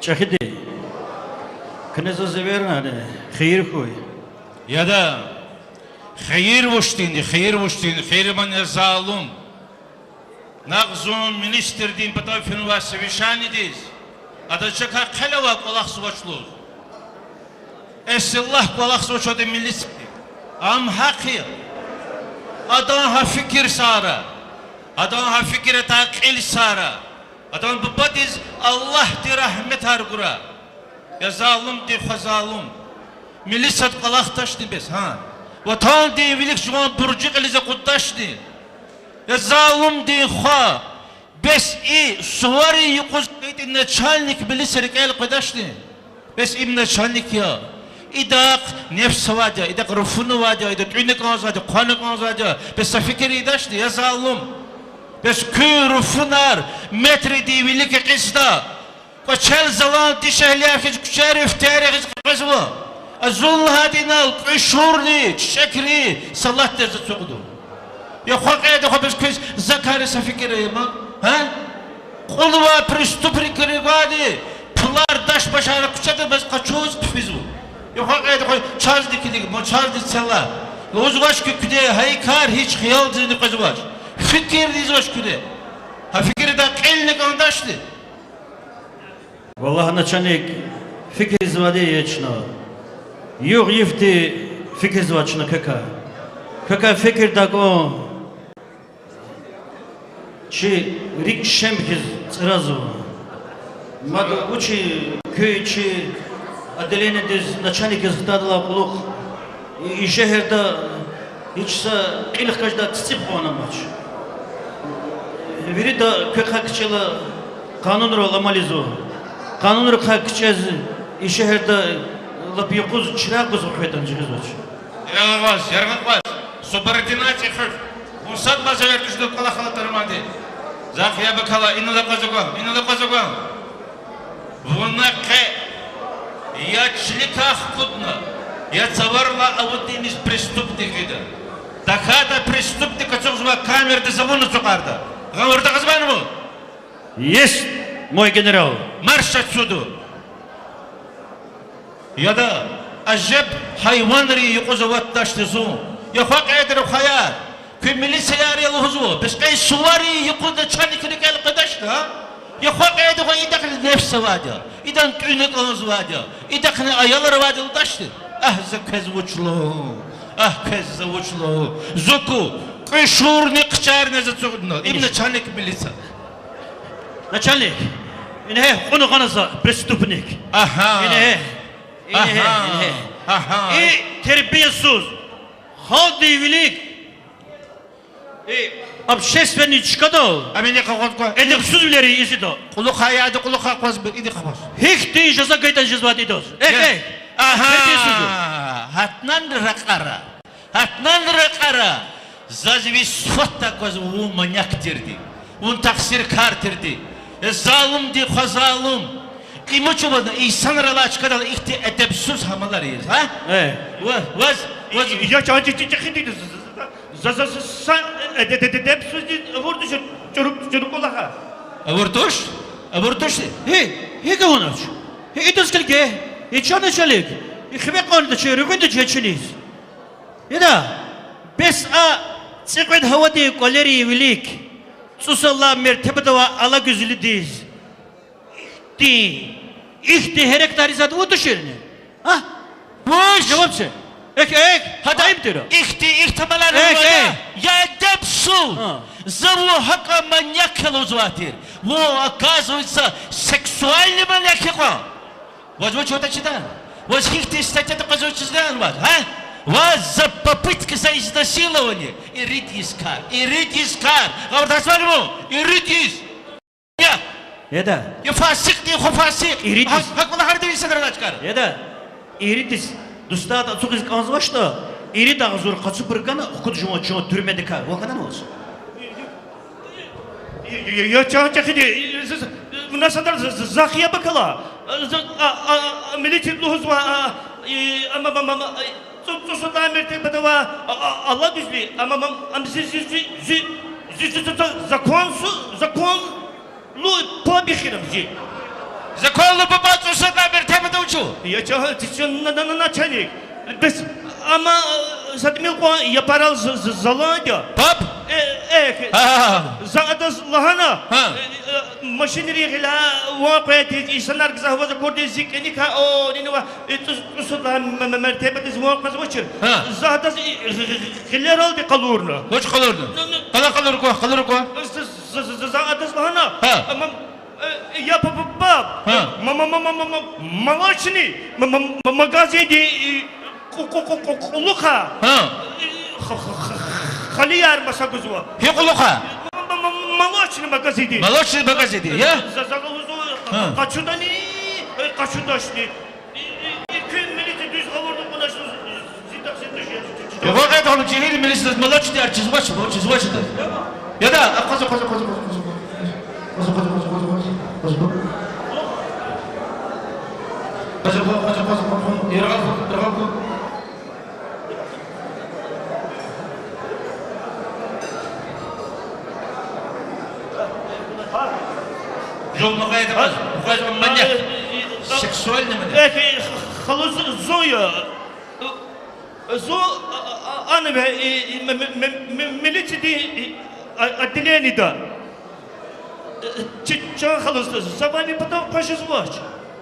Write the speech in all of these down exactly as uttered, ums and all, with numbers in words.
ЧӀехиди. Куьне заз эвернани, хийир хьуй. Яда, хийир вучтинди, хийир вучтинди, хийир ман, я залум. Накь зун министрдин патав фенвай совещаниедиз, адаз чакай хъел авай кӀвалахзавач лугьуз. Эсиллагь кӀвалахзавач ада милицияди. Ам гьахъ я. Адан гьа фикир сара. Адан гьа фикир атай кьил сара. Адан бубадиз Аллагьди рагьметар гурай. Я залумдин хва залум. Милицияди кӀвалахдачни бес, гьа? Ватандин вилик жуван буржи кьилиз акъуддачни? Я залумдин хва, бес и суварин юкъуз кьетӀи начальник милиция рикӀел къведачни? Бес им начальник я. Идахъ нефс авайди я, идахъ руфун авайди я, ида тӀуьна кӀанзавайди я, хъвана кӀанзавайди я. Бес са фикир ийидачни, я залум? Бес куь руфунар метрдин вилик экъечӀда. КӀвачел залан дишегьлияр хьиз куьчейри, фтери хьиз къекъвезва. А зун лагьайди инал кьуьшурни, чичӀекри салатдиз ацукьда. Я хва кьейди хва, бес квез закари са фикир ая ман, гьа? Кьунвай преступникри гвайди, пулар даш-башар куьчеда бес къачуз хъфизва. Я хва кьейди хва, чазни килиг, ма чазни цела. Лугьузвач куь куьне, гьа и кар гьич хиялдизни къвезвач. Фикирни ийизвач куьне. Гьа фикирдай кьилни кӀандачни? Валлагь, начальник, фикирзавайди я чна. Югъ-йифди фикирзавай чна квекай. Квекай фикирдай кьван чи рикӀ шем хьиз цӀразва. Мад вучин куьн чи отделениедиз начальник яз хтайдалай кьулухъ и, и шегьерда гьич са кьил хкаждай цицӀи пукьун амач. Вирида квехъ кичӀела къанунрал амал ийизва. Къанунрихъ кичӀез и шегьерда лап юкъуз чирагъ гуз хвейитӀани жагъизвач. Яргъаз, яргъаз, субординация хуьх. Вун сад маза вердушда кӀвалахал атанмади. Захъ я бакала, инал акъваз гва, инал акъваз гва. Вуна къе я чиликай хкудна, я цаварилай авудмишиз преступник ийида. ТахьайтӀа преступник ацукьзавай камерадиз авуна ацукьарда. Гъавурда къвезвани вун? Есть, мой генерал. Марш отсюда! Яда, ажеб гьайванрин юкъуз аватдачни зун? Я хва кьейдара хваяр, куьн милицияр я лугьузва, бес къе суварин юкъуз начальник рикӀел къведачни, а? Я хва кьейди хва, идахъни нефс авайди я, идан тӀуьна кӀанзавайди я, идахъни аялар авайди я лугьудачни? Агь, за квез вуч лугьун, агь, квез за вуч лугьун. Зун куь кьуьшурни хъчарни ацукьна, им начальник милиция. Начальник, ингье кьуна гъана за преступник. Агьа. Ингье, ингье, ингье. И тербиясуз, халкьдин вилик, и общественный чкадал эдебсузвилер ийизвайди. Кьулухъ ая, адан кьулухъ акъваз, иди къакъваз. Гьихьтин жаза гайитӀани жезвайди идаз. Эхь, эхь. Агьа. Тербиясуз. Гьатнани ракьара. Гьатнани ракьара. Заз ви сифатдай аквазва вун маньяк тирди, вун тахсиркар тирди. Э, залумдин хва залум. Им вуч авуна, инсанрилай чкадал ихьтин эдебсуз гьамалар ийиз, гьа? Э. Ва-, ваз, ваз. Я чан чи, чи, чи хиди, за, за, за, за, са, э, эде-, эде-, эдебсузни авур туш, чӀуру-, чӀуру кӀвалахар. Авур туш? Авур туш? Гьи, гьикӀ авунач? Гьи, идаз килиг, гьи чан начальник, и хиве кьванидачир, руьгьуьндач гьи чиниз. Яда, бес а цӀикьвед гьавадин кӀвалерин вилик цӀусад лагьай мертебада авай алагуьзлидиз ихьтин, ихьтин гьерекатар ийизвайди авур туширни? А? Вуч? Жаваб це. Эхь, эхь, гьада, айиб тир. Ихьтин, ихьтин амалар ийизвайди я, эдебсуз. За вун гьакӀа маньяк я лугьузвай тир. Вун, оказывается, сексуальный маньяк я кьван. Ваз вуч ватачида? Ваз гьихьтин статьяда къвезвачиз ван ваз, гьа? Ваз за попытка, за изнасилование. Ирид йис кар, ирид йис кар. Гъавурда гьатзавани вун? Ирид йис. Я. Яда. Я фасикьдин хва фасикь. Ирид йис. ГьакӀ, гьакӀ вуна гьарда инсанрилай чкайра. Яда. Ирид йис дустарди ацукьиз кӀанзавачтӀа, ирид агъзур къацу бургана хкуд жуван чун туьрмедикай. Вахъ атанвач? Я, я, я чан чӀехиди, з-, з-, вуна садра з-, з-, захъ я бакала. З-, а, а, а, милицияди лугьузва, а, и, ам, ам, ам, ам, а, цӀу-, цӀусад лагьай мертебада авай, а, а, алагуьзли, ам, ам, ам, ам, зи, зи, законсуз, законлу побег хьана зи. Законлу папа цӀусад лагьай мертебада вуч ава? Я ча-, ти ча-, на-, на-, на-, начальник. Бес, амма, э, са тӀимил кьван япарал з-, з-, залан я. Пап? Э, э, Гьа, гьа, гьа. За адаз лагьана, Гьа. э, э, машинрин гъиляй ван къведи, инсанар гзаф аваз акурди, зи кӀаникай, о, нинава, э, цӀу-, цӀусад лагьай м-, м-, мертебадиз ван къвезвачир. Гьа. За адаз и гъ-, гъ-, гъ-, гъилералди къалурна. Вуч къалурна? Ну, ну. Къала, къалур ква, къалур ква. З-, з-, з-, за адаз лагьана, Гьа. амма Э, я па-, па-, пап, Гьа. ма-, ма-, ма-, ма-, ма-, ма-, молочный, ма-, ма-, ма-, магазинди, э, къу-, къу-, къу-, къу-, кьулухъай, Гьа. э, х-, х-, х-, халияр маса гузва. Гьи кьулухъай? Ма-, ма-, ма-, ма-, молочный магазинди. Молочный магазинди, я? За-, за-, за лугьузва, Гьа. къачудани, э, къачудачни. И, и, и куьн милицияди дуьз гъавурда кьунач, зи таксирда жи-, жи-, жи-, Ва къе тахьун жегьил милицияди молочныйяр чизвач, чизвач ада. Яда, а, къваз, къваз, къваз. Къваз, къваз, къваз, къваз, къваз. Яргъал, яргъал. Жуван мукъаят кваз, мукъаят манияк. Сексуальный манияк. Эхь, халу з-, зун я. Зун, а, а, а, ана ве, и, и, м-, м-, м-, м-, милициядин, и, а, отделениеда. Э, чи-, чан халу, за вами патав къвез жезвач.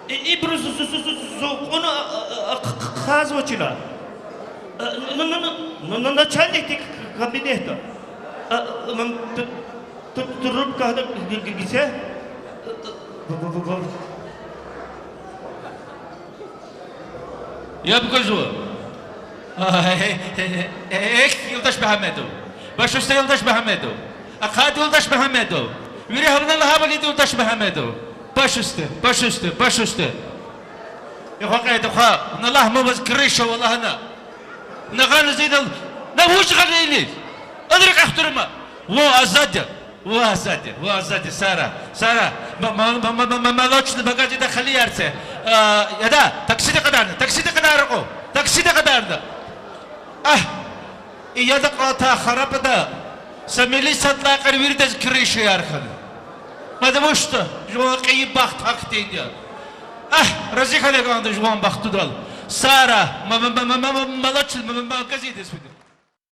И, ибуру зу-, зу-, зу-, зу-, зу-, зун кьуна, а, а, а, хъ-, хъ-, хъвазвачир. Э, ну, ну, ну, ну, ну, начальникдин к-, к-, кабинетда. Э, м, т-, т-, трубка гьада г-, г-, г-, гизе? Э, э, в-, в-, в-, в-, Я букӀузва. Эхь, юлдаш Мегьамедов. Башуста, юлдаш Мегьамедов. Ахъайда, юлдаш Мегьамедов. Вири гьавна лагьайвал ийида, юлдаш Мегьамедов. Башуста, башуста, башуста. Ихва къайда хва, на лагь, мамаз крыша ава лагьана. На гъана зидал, на вуж гъана илиз. Адри къахтурма. Вун азад я. Вун азад я, вун азад я, Сара, Сара, ма-, ма-, молочный магазинда халияр це. А, яда, таксида кьадарна, таксида кьадарна кьван, таксида кьадарна. Агь, и яд акьалтӀай харапӀада са милициядлай кьван виридаз крышаяр хьана. Потому что жуван кьейи бахт гьахьтинди я. Агь, рази хьана кӀанда жуван бахтудал. Сара, ма-, ма-, молочный, ма-, ма-, магазиндиз фида.